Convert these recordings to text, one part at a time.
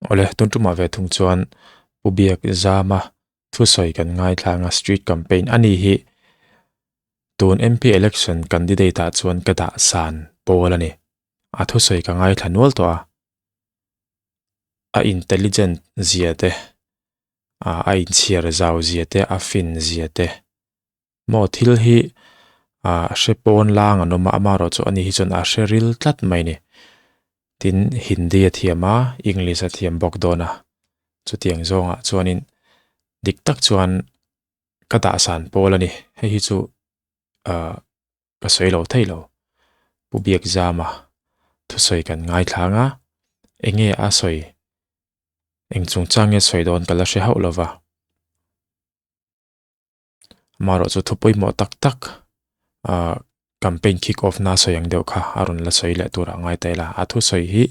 Awle, tun tumah ve thung chuan Pu Biak Zama thusawi kan ngaithlang a street campaign a ni hi tun MP election candidate ah chuan ka dah san pawl a ni. A thusawi ka ngaithla nual tawh a, a intelligent zia te, a inchhiar zau zia te, a fin zia te maw thil hi a hre pawn lang an awm a, amaherawhchu ani hi chuan a hre ril tlat mai a ni. Tin, Hindi a thiam a, English a thiam bawk dawn a, chutiang zawngah chuanin dik tak chuan ka dahsan pawl a ni. Hei hi chu ah ka sawi lo thei lo. Pu Biakzama thusawi kan ngaithlang a, eng nge a sawi, eng chungchang nge sawi dawn ka la hre hauh lo va. Amaherawh chu thu pawimawh tak tak ah campaign kick off na sawi ang deuh kha a rawn la sawi leh tur ah ngai ta ila. A thusawi hi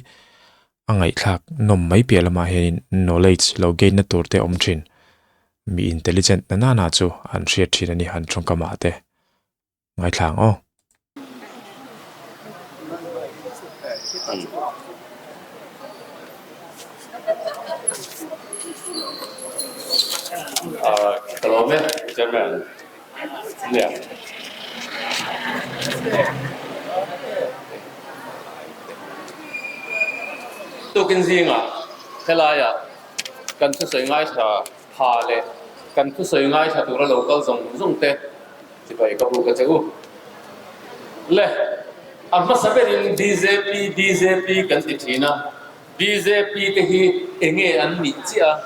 a ngaihthlak nawm mai piah lamah hianin knowledge lo gain na tur te a awm thin. Mi intelligent na nana chu an hriat thin a ni an tawngkam ah te. Ngaithla ang aw. Ka lawm e, Chairman. Nia. Tukin zingah helaiah kan thusawi ngaithla pha leh kan thusawi ngaithla tura lo kal zawng zawng te Sipai ka buk a che u. Le, a hmasa berin bjp bjp kan ti thin a, bjp te hi enge an nih chiah a,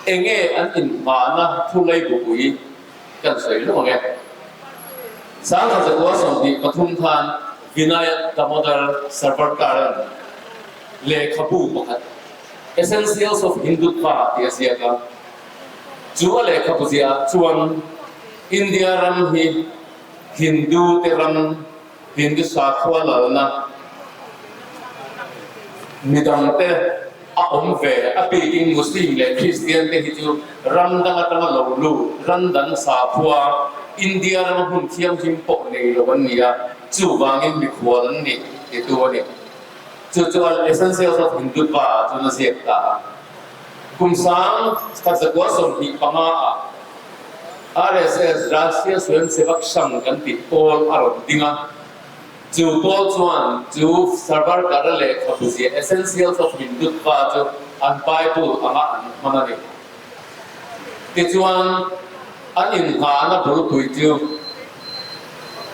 enge an inhmahna thu lei bupui kan sawi hlauh ang e. Sangkhat zakua 23 khan Vinayak Damodar Savarkar-a'n lehkhabu pakhat Essentials of Hindutva tih a ziak a, chu a lehkhabu ziahah chuan India ram hi Hindu te ram, Hindu sakhua lalna midang te a awm ve, a bikin Muslim leh Christian te hi chu ram dang atanga lo lut, ram dang sakhua India rama hmun thianghlim pawh nei lo an ni a, chuvangin mikhual an ni titu a ni. Chu chuan Essentials of Hindutva ah chuan a ziak ta a. Kum 1925 ah RSS, Rashtriya Swayamsevak Sangh kan tih pawl a rawn ding a, chu pawl chuan chu Savarkar-a lehkhabu ziah Essentials of Hindutva chu an Bible anga an hmang a ni. Tichuan, an inngahna bulpui chu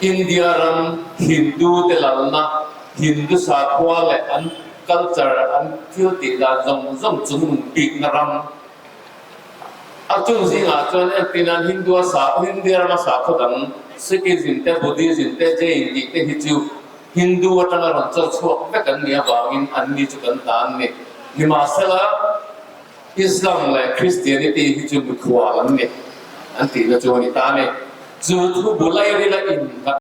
India ram Hindu-te lalna, Hindu sakhua leh an culture, an thil tih dan zawng zawng chungnung bikna ram. A chung zingah chuan entirnan Hindua sa India rama sakhaw dang Sikhism te, Buddhism te, Jain tih te hi chu Hindu atanga rawn chawr chhuak vek an nih avangin anni chu kan ta an ni. Nimahsela, Islam leh Christianity hi chu mikhual an ni an tihna chu a ni ta a ni. Chu thu bulai rila innghat.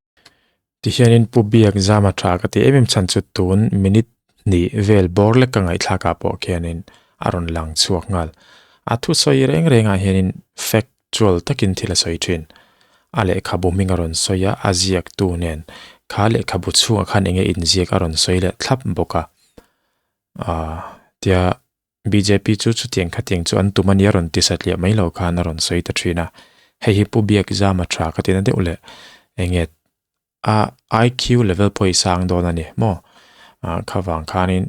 Tihianin Pu Biak zam a tha ka ti em em chhan chu tun minute hnih vel bawr lek ka ngaihthlak ah pawh khianin a rawn lang chhuak nghal. A thusawi reng reng ah hianin factual takin thil a sawi thin. A lehkhabu hming a rawn sawi a, a ziak tu nen kha lehkhabu chhungah khan enge inziak a rawn sawi leh thlap bawk a. Aaa tia bjp chu chutiang khatiang chu an tum a nia rawn ti satliah mai lo khan a rawn sawi ta thin a, hei hi Pu Biak zam a tha ka ti na deuh leh enge a IQ level pawh hi sang dawn a ni maw ah kha vang khanin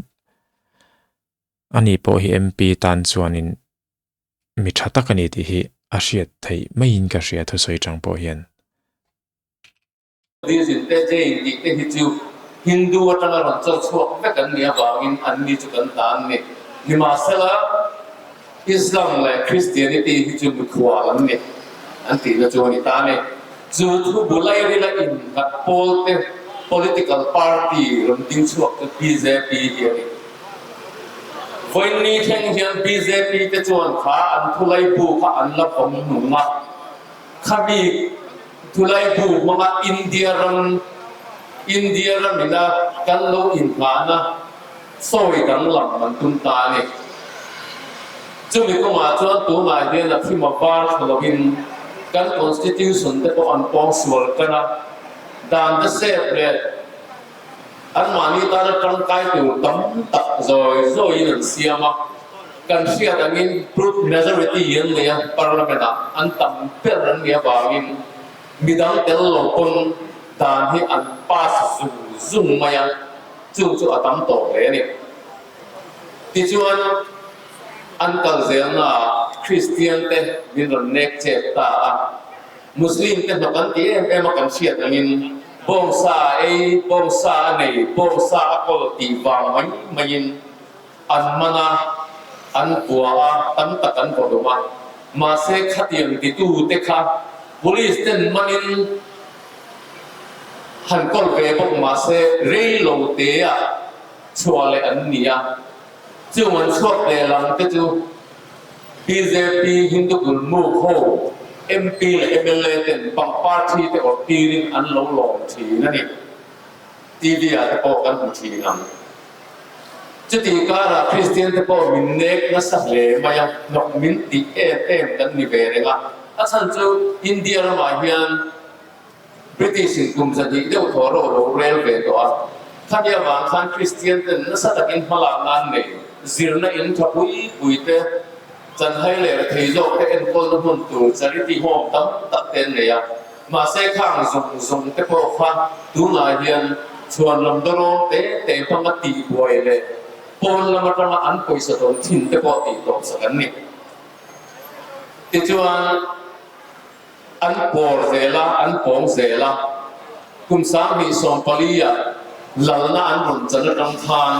ani pawh hi MP tan chuanin mi tha tak a ni tih hi a hriat theih maiin ka hria thusawi tang pawh hian. Buddhism te, Jain tih te hi chu Hindu atanga rawn chawr chhuak vek an nih avangin anni chu kan ta an ni. Nimahsela, Islam leh Christianity hi chu mikhual an ni an tihna chu a ni ta a ni. Chu thu bulai rila innghat pawl te political party rawn ding chhuak chu bjp hi a ni. Vawiinni thleng hian bjp te chuan kha an thulai bu kha an la vawng nung a, khami Thulai bu hmanga India ram India ramina kan lo inhmahna sawi danglam an tum ta a ni. Chumi kawngah chuan tunah hian a thim a var thla lovin kan Constitution te pawh an pawngsual tan a, dan te sep leh anmahni tana tangkai tur tam tak zawi zawiin an siam a. Kan hriat angin brute majority an nei a, Parliament ah an tam ber an nih avangin midang tel lo pawn dan hi an pass zung zung mai a, chung chu a tam tawh hle a ni. Tichuan an kal zelnaah Kristian te min rawn nek chep ta a, Muslim te hnawk an ti em em a kan hriat angin bawngsa a ei, bawngsa a nei, bawngsa a kawl tih vang mai maiin An man a, an kua a, tam tak an vaw hlawm a. Mahse khatiang titute kha Police ten manin han kawl ve bawk mahse rei lo te ah chhuah leh an ni a. Chung an chhuak leh lam te chu bjp Hindu Kulmuk ho MP leh mla ten pangpar thi te awrh tirin an lo lawm thin a ni. TV ah te pawh kan hmu thin ang. Chutih karah Kristian te pawh min nek nasa hle mai a, hnawk min tih em em kan ni ve reng a. A chhan chu India ramah hian British in kum 200 deuh thaw ro lo rel ve tawh a. Khami avang khan Kristian ten nasa takin hmalak nan nei zirna in tha pui pui te, chanhai leh rethei zawk te enkawlna hmun tur charity home tam tak te an nei a. Mahse khang zawng zawng te pawh kha tunah hian chhuan lam dawrawm te te hmanga tihbuai leh pawn lam atanga an pawisa dawn thin te pawh tih tawp sak an ni. Tichuan an pawr zel a, an pawng zel a, kum 2014 ah lalna an rawn chan atang khan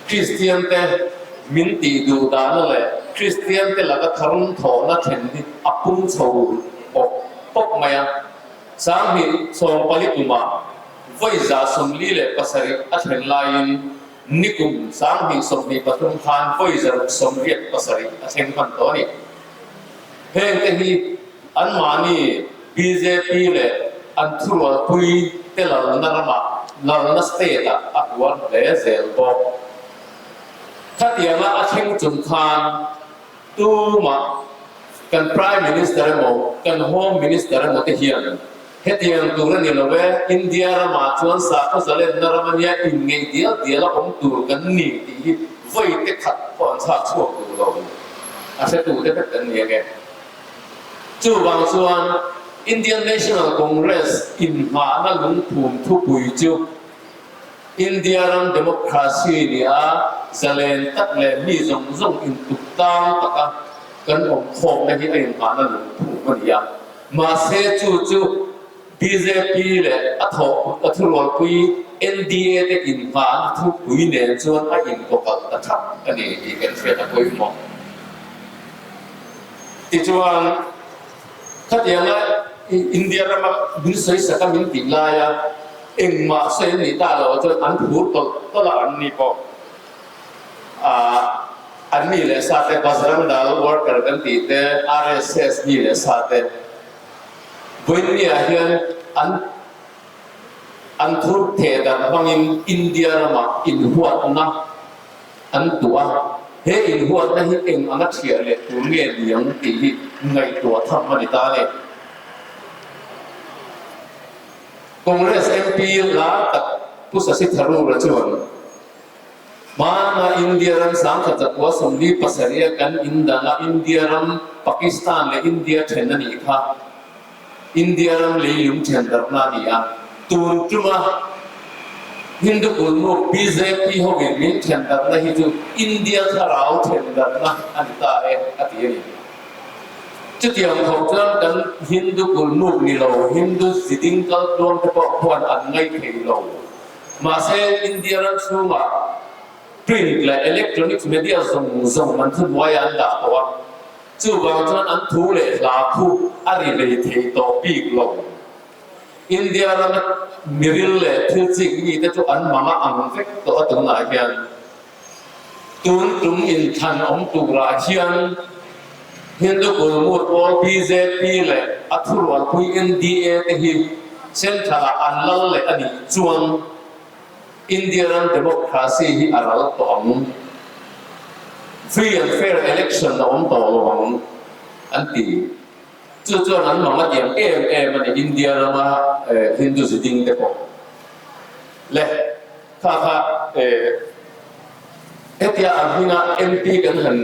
Kristian te min tih duh dahna leh Kristian te laka tharum thawhna thlen hi a pung chho pawp pawp mai a. 2014 kumah vawi 47 a thlen laiin nikum 2023 khan vawi 687 a thleng hman tawh a ni. Heng te hi anmahni bjp leh an thurualpui te lalna ramah lalna state ah a huan hle zel bawk. Khatianga a thleng chung khan tumah kan Prime Minister emaw kan Home Minister emaw te hian hetiang tur a ni lo e, India ramah chuan sakhaw zalenna ram ania inngeih dial dial a awm tur kan ni tih hi vawi te khat pawh an chhak chhuak duh lo. A hretute vek kan ni ange. Chuvang chuan Indian National Congress inhmahna lungphum thupui chu India ram democracy nia zalen tak leh mi zawng zawng intuk tang taka kan awm khawmna hi a inhmahna lungphum a ni a. Mahse chu chu bjp leh a thawh a thurualpui NDA te inhmahna thupui nen chuan a inkawkalh ta thap a ni tih kan hriat a pawimawh. Tichuan, khatianga India rama min sawi sak a min tih laia engmah sawi an nih ta lo chuan an phur tawlh tawlh a an ni pawh ah an mi leh sa te Bajrang Dal worker kan tih te RSS mi leh sa te vawiin ah hian an an thur theh dan hmangin India ramah inhuatna an tuah a, he inhuatna hi eng anga thiah leh tur nge ni ang tih hi ngaihtuah tham a ni ta a ni. Congress MP lar tak Pu Shashi Tharoor-a chuan, Hmana India ram 1947 a kan indang a, India ram Pakistan leh India then a nih kha. India ram leilung then darhna a ni a, tun tuma Hindu kulmuk bjp hovin min then darhna hi chu India thlarau then darhna a ni ta e a ti a ni. Chutiang tho chuan kan Hindu kulmuk ni lo Hindu ziding kal tluang te pawh khuan an ngaih thei lo. Mahse India ram chhungah print leh electronic media zawng zawng an thuhnuaiah an dah tawh a. Chuvang chuan an thu leh hla khu a ri hlei thei tawh bik lo. India rama miril leh thil chik mite chu an mang a ang vek tawh a tunah hian. Tun tum inthlan awm turah hian Hindu Kulmut pawl bjp leh a thurualpui NDA te hi Central-ah an lal leh a nih chuan India ram democracy hi a ral tawh ang, free and fair election a awm tawh lo ang an ti. Chu chuan an mang a tiang em em a ni India rama Hindu ziding te pawh. Le kha kha eh. Hetia a hminga MP kan han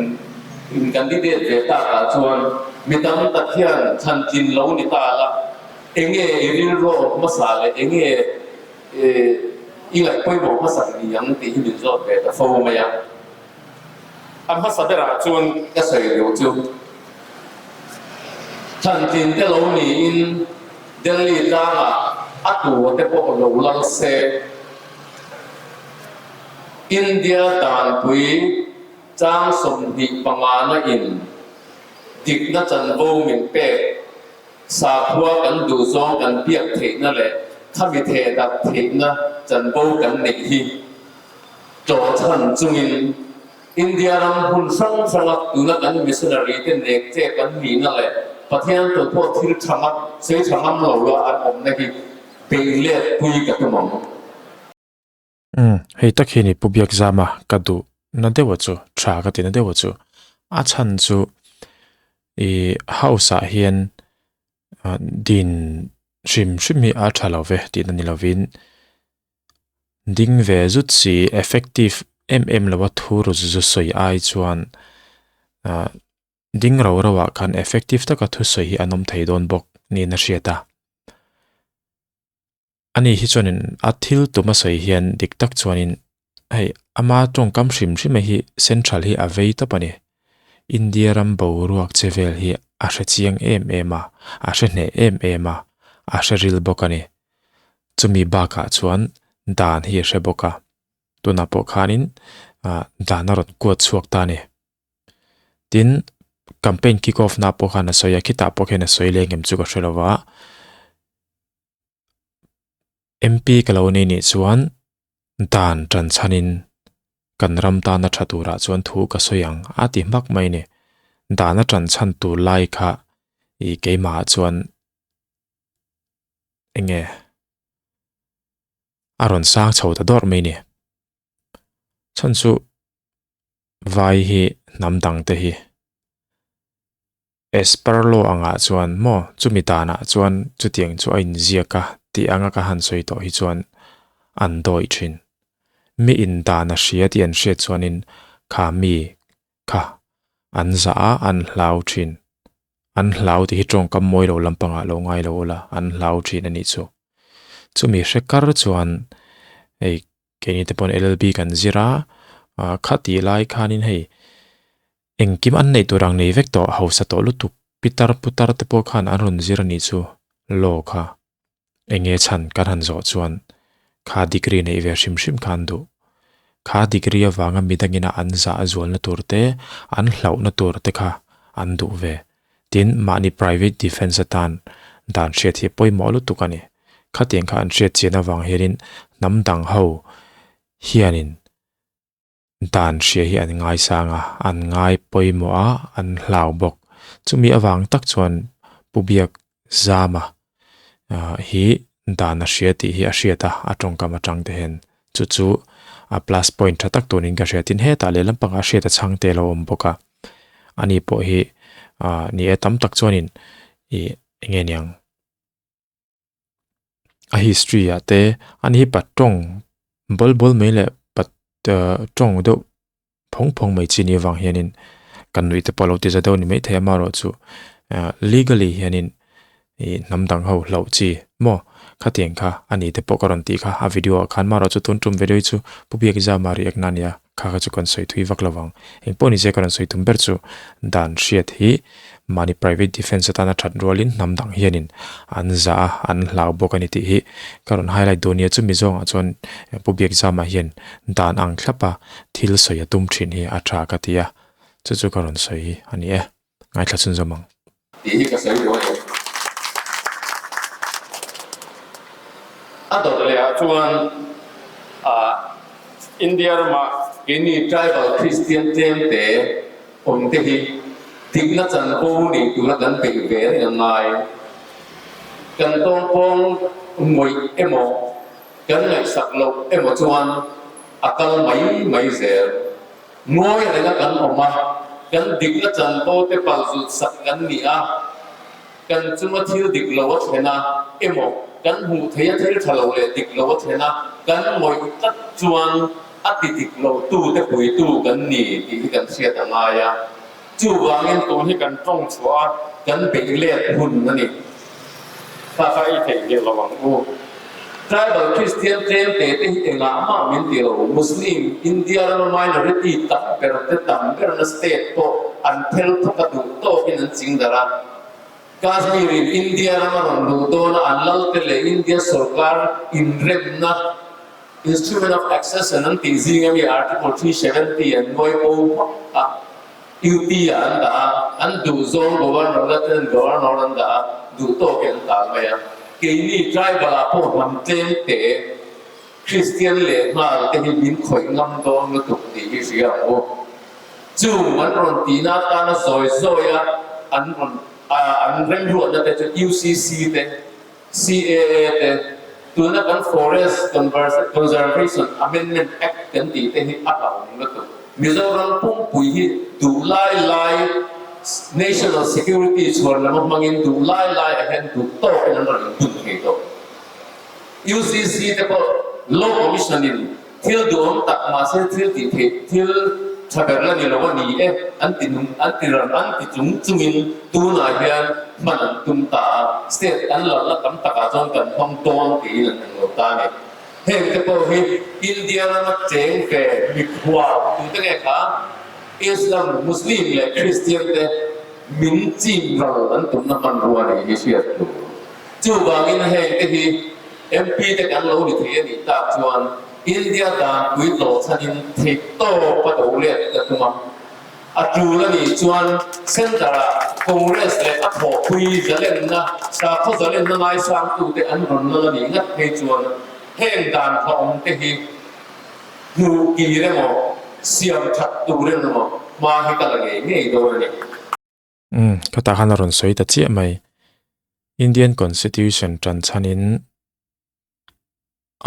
in candidate ve takah chuan mi tam tak hian chhantlin lo ni ta la, enge i rilru hmasa leh enge i ngaih pawimawh hmasak ni ang tih hi min zawt ve ta fo mai a. A hmasa berah chuan ka sawi lo chu chhantlin te lo niin Delhi tlangah a tua te pawh lo lal se. India danpui chang 25 na in dikna chanvo min pek, sakhua kan duhzawng kan biak theihna leh khami theh dak theihna chanvo kan neih hi tlawhchhan chungin India ram hmun hrang hranga tuna kan missionary te nek che kan nihna leh Pathian tawh pawh thil tha ngam, sawi tha ngam lo a an awmna hi beih let pui ka tum ang. Umm, hei tak hi ni Pu Biakzama ka duh na deuh a chu, tha ka ti na deuh a chu. A chhan chu i house ah hian din hrim hrim hi a tha lo ve tihna ni lovin ding ve zut si effective em em lo a thu ru zu sawi ai chuan ah ding ro ro ah khan effective taka thusawi hi an awm thei dawn bawk niin a hriat a. Ani hi chuanin a thil tum a sawi hian dik tak chuanin hei ama tawngkam hrim hrim hi central hi a vei tawp a ni. India ram boruak che vel hi a hre chiang em em a, a hre hneh em em a, a hre ril bawk a ni. Chumi bakah chuan dan hi a hre bawk a, tunah pawh khanin dan a rawn kuat chhuak ta a ni. Tin, campaign kick off na pawh khan a sawi a, khitah pawh khian a sawi leng em chu ka hre lo va. MP ka lo nei nih chuan dan tan chhanin kan ram tana tha turah chuan thu ka sawi ang a ti hmak mai a ni. Dan a tan chhan tur lai kha ih keimahah chuan eng nge a rawn sang chho ta dawrh mai a ni. Chhan chu vai hi hnam dang te hi. Esperlo angah chuan maw chumi danah chuan chutiang chu a inziak a tih anga ka han sawi tawh hi chuan an dawih thin. Mi in dan a hria tih an hriat chuanin kha mi kha an zah a, an hlau thin. An hlau tih hi tawngkam mawi lo lampangah lo ngai lo ula, an hlau thin a nih chu. Chumi hre kar chuan hei keini te pawn LLB kan zir a, khatih lai khanin hei Engkim an neih tur ang nei vek tawh hausa tawh lutuk pitar putar te pawh khan an rawn zir a nih chu law kha. Enge chhan kan han zawh chuan kha degree neih ve hrim hrim kha an duh. Kha degree avanga midangina an zah zualna tur te, an hlauhna tur te kha an duh ve. Tin, mahni private defence atan dan hriat hi pawimawh lutuk a ni. Khatiang kha an hriat chian avang hianin hnam dang ho hianin Dan hria hi an ngaisang a, an ngai pawimawh a, an hlau bawk. Chumi avang tak chuan Pu Biak Zama hi dan a hria tih hi a hriat a, a tawngkam atang te hian chu chu a plus point tha tak tunin ka hria. Tin, hetah lehlam pangah a hriat a chhang te lo awm bawk a, ani pawh hi ni e tam tak chuanin ih eng nge niang. A history ah te ani hi pat tawng bawl bawl mai leh pat tawng deuh phawng phawng mai chi ni avang hianin kan nuih te pawh a lo ti za deuh a ni maithei a amaherawhchu legally hianin ih hnam dang ho hlauh chi maw khatiang kha ani te pawh ka rawn tih kha a video ah khan amaherawhchu tun tum video hi chu Pu Biakzama react na a nia kha kha chu kan sawi thui vak lo vang engpawh ni se ka rawn sawi tum ber chu dan hriat hi Mahni private defence atana that rualin hnam dang hianin an zah a, an hlau bawk a ni tih hi ka rawn highlight dawn nia. Chumi zawngah chuan Pu Biakzama hian dan ang thlapa thil sawi a tum thin hi a tha ka ti a, chu chu ka rawn sawi hi a ni e. Ngaithla chhunzawm ang. Tih hi ka sawi dawn e. A dawt leh ah chuan India ramah keini tribal Kristian tlem te Awm te hi dikna chanvo nei tura kan beih ve reng a ngai. Kan tawngpawng ngawih emaw, kan ngaihsak loh emaw chuan a kal mai mai zel. Ngawi renga kan awm a, kan dikna chanvo te palzut sak kan ni a, kan chunga thil dik lo a thlen a emaw, kan hmuh theih a thil tha lo leh dik lo a thlen a, kan ngawih tlat chuan. A ti dik lo tu te puitu kan ni tih hi kan hriat a ngai a. Chuvangin tun hi kan tawng chhuah a, kan beih let hun a ni. Kha kha i theihnghilh lo ang u. Tribal Christian tlem te te hi engah mah min ti lo. Muslim, India rama minority tam ber te tam berna state pawh an phel phawk a duh tawkin an ching darh a. Kashmir in India rama rawn luh dawna an lal te leh India sorkar inremna Instrument of Accession an tih zing ami Article 370 an nuai bo hmak a, UT ah an dah a, an duh zawng Governor Lieutenant Governor an dah a, duh tawkin an tal mai a. Keini tribal ah pawh hnam tlem te Kristian leh nghal te hi min khawih ngam dawn lutuk tih hi hria ang u. Chung an rawn tihna atana zawi zawi a an rawn an remruatna te chu UCC te, CAA te, tuna kan Forest Conservation Amendment Act kan tih te hi a hlauhawm lutuk. Mizoram pumpui hi duh lai lai National Security chhuan lama hmangin duh lai lai ah hian duh tawkin an rawn inbun thei tawh. UCC te pawh Law Commission in Thil duhawm tak mahse thil tih theih thil tha ber la ni lo a ni e, an ti nung, an ti ran, an ti chung chungin tunah hian hman an tum ta a, state an lalna tam takah chuan kan hmang dawn tiin an eng lo ta a ni. Heng te pawh hi India rama cheng ve mikhua tute nge kha Islam, Muslim leh Christian te min chim ral an tumna hmanrua nih hi hriat tur. Chuvangin heng te hi MP te kan lo ni thei a nih tak chuan India danpui tlawh chhanin theih tawp a do let ka tum a. A tul a nih chuan Centre-ah Congress leh a thawhpui zalenna, sakhaw zalenna ngaisangtute an rawn lal a nih ngat phei chuan heng dan kha awm te hi hmuh kir emaw, siam that tur emaw hma hi ka la ngei ngei dawn a ni. Umm, khatah khan a rawn sawi ta chiah mai. Indian Constitution tan chhanin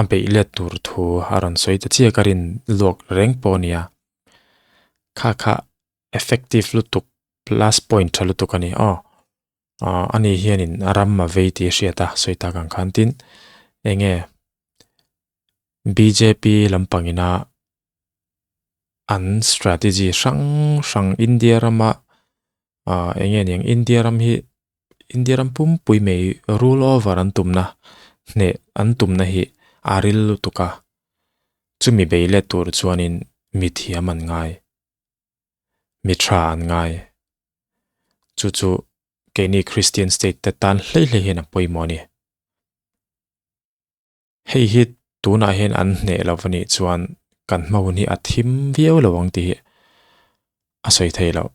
a beih let tur thu a rawn sawi ta chiah ka rin luak reng pawh a nia. Kha kha effective lutuk plus point tha lutuk a ni aw. Aaa ani hianin a ram a vei tih a hriat a sawi tak ang khan tin eng nge bjp lampangina an strategy hrang hrang India rama ah eng nge niang India ram hi India ram pumpui mai rule over an tumna hneh an tumna hi a ril lutuk a chumi bei let tur chuanin mi thiam an ngai mi tha an ngai chu chu keini Christian state te tan hlei hlei hian a pawimawh a ni. Hei hi tunah hian an hneh lo a nih chuan kan hma hun hi a thim viau lo ang tih hi a sawi thei loh.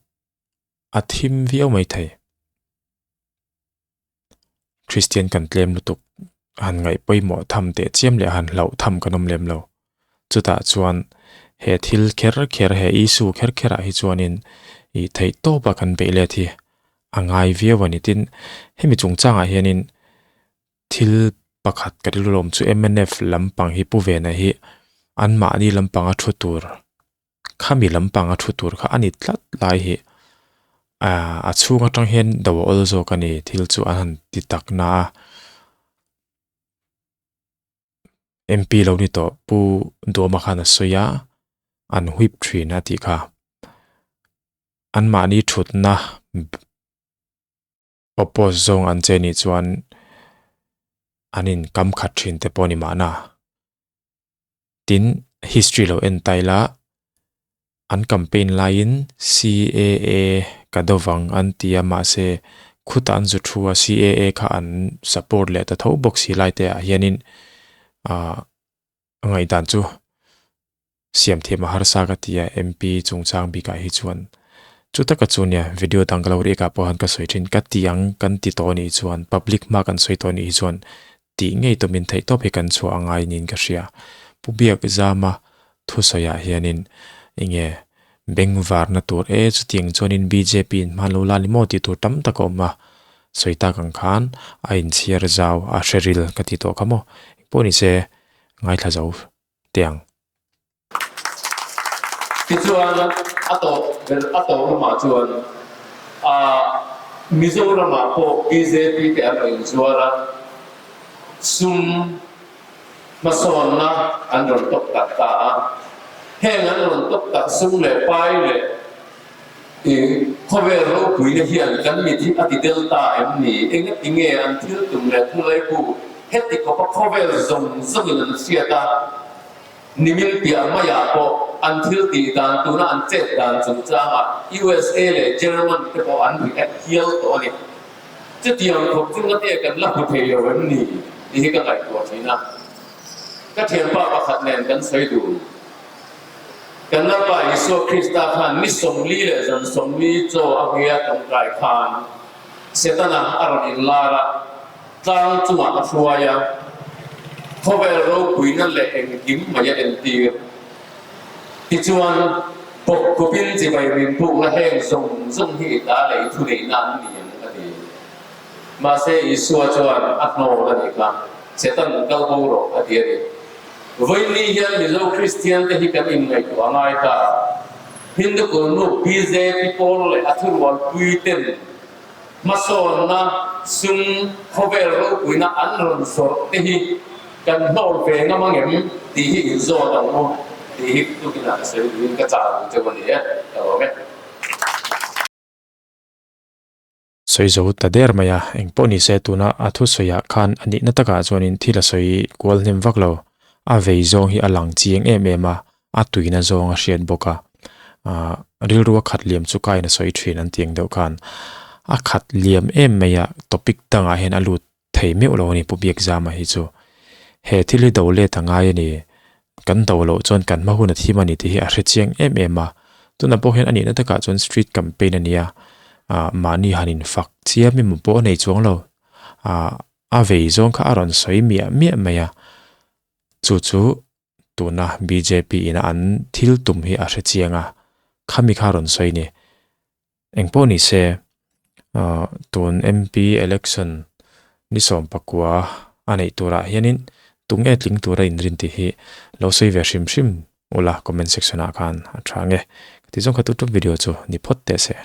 A thim viau mai thei. Kristian kan tlem lutuk han ngaih pawimawh tham teh chiam leh han hlauh tham kan awm lem lo. Chutah chuan he thil kher kher he issue kher kher ah hi chuanin ih theih tawp a kan beih let hi a ngai viau a ni. Tin, hemi chungchangah hianin Thil pakhat ka rilru awm chu mnf lampang hi Pu Vena hi anmahni lampanga thu tur khami lampanga thu tur kha a ni tlat lai hi ah a chhung atang hian do a awl zawk a ni thil chu an han ti tak na a MP lo ni tawh Pu Duhawma khan a sawi a an whip thin a tih kha anmahni thutna. Oppose zawng an che nih chuan an in kam khat thin te pawh a ni mahna. Tin, history lo en ta ila, an campaign laiin CAA ka do vang an ti a mahse khutah an zu thu a CAA kha an support leh ta tho bawk si lai te ah hianin ah a ngaihdan chu siam thiam a harsa ka ti a MP chungchang bikah hi chuan chu taka chu nia video dang ka lo riak ah pawh han ka sawi thin ka ti ang kan ti tawh anih chuan public hma kan sawi tawh anih hi chuan tih ngei tawmin theih tawp hi kan chhuah a ngai niin ka hria Pu Biak Zama thusawi ah hianin enge bengvarna tur e chutiang chuanin bjp in hman lo la ni maw tih tur tam tak a awm a sawi tak ang khan a inchhiar zau a hre ril ka ti tawh kha maw engpawh ni se ngaithla zo teh ang. Tichuan a tawp ber a tawp lamah chuan ah Mizoramah pawh bjp te an rawn inzuar a, sum hmasawnna an rawn tawk tak ta a. Heng an rawn tawp tak sum leh pai leh i khawvel ropuina hian kan mit hi a ti del ta em ni? Engati nge an thil tum leh thulaibu heti khawpa khawvel zawng zawngin an hriat a, nimin piah maiah pawh an thil tih dan tuna an chet dan chungchangah USA leh German te pawh an react hial tawh a ni. Chutiang khawp chu ngate kan la hmu thei lo em ni tih hi ka ngaihtuah thin a. Ka thianpa pakhat nen kan sawi dun. Kan Lalpa Isua Krista khan ni 40 leh zan 40 chaw a hmui a tawngtai khan Setana a rawn inlar a, tlang chungah a hruai a, khawvel ropuina leh engkim mai a entir. Tichuan, bawkkupin chibai min pukna heng zawng zawng hi i ta leh i thuneihna an ni ang a ti. Mahse, Isua chuan a hnawl a nih kha, Setan kal bo rawh a ti a ni. Vawiinni hian Mizo Kristian te hi kan inngaihtuah a ngai ta. Hindu kulmuk bjp pawl leh a thurualpui ten hmasawnna sum khawvel ropuina an rawn zawrh te hi kan hnawl ve ngam angem tih hi inzawt ang u tih hi tukinah ka sawi duhin ka chah duh cheu a ni e, ka lawm e. Sawi zo ta der mai a, eng pawh ni se tuna a thusawiah khan a nihna takah chuanin thil a sawi kual hnem vak lo. A vei zawng hi a lang chiang em em a, a tuina zawng a hriat bawk a. Ahh rilru a khat liam chu kain a sawi thin an tih ang deuh khan a khat liam em mai a, topic dangah hian a lut thei meuh lo a ni Pu Biakzama hi chu. He thil hi do let a ngai a ni. Kan do loh chuan kan hma hun a thim a ni tih hi a hre chiang em em a. Tunah pawh hian a nihna takah chuan street campaign a nia. Ah mahni han infak chiam emaw pawh a nei chuang lo. Ah a vei zawng kha a rawn sawi miah miah mai a. Chu chu tuna bjp ina an thil tum hi a hre chiang a. Khami kha a rawn sawi ni. Engpawh ni se, tun MP election ni 19 a neih turah hianin tunge tling tura inrin tih hi lo sawi ve hrim hrim ula comment section ah khan a tha nge. Ka ti zawng kha tu tu video chu ni phawt teh se.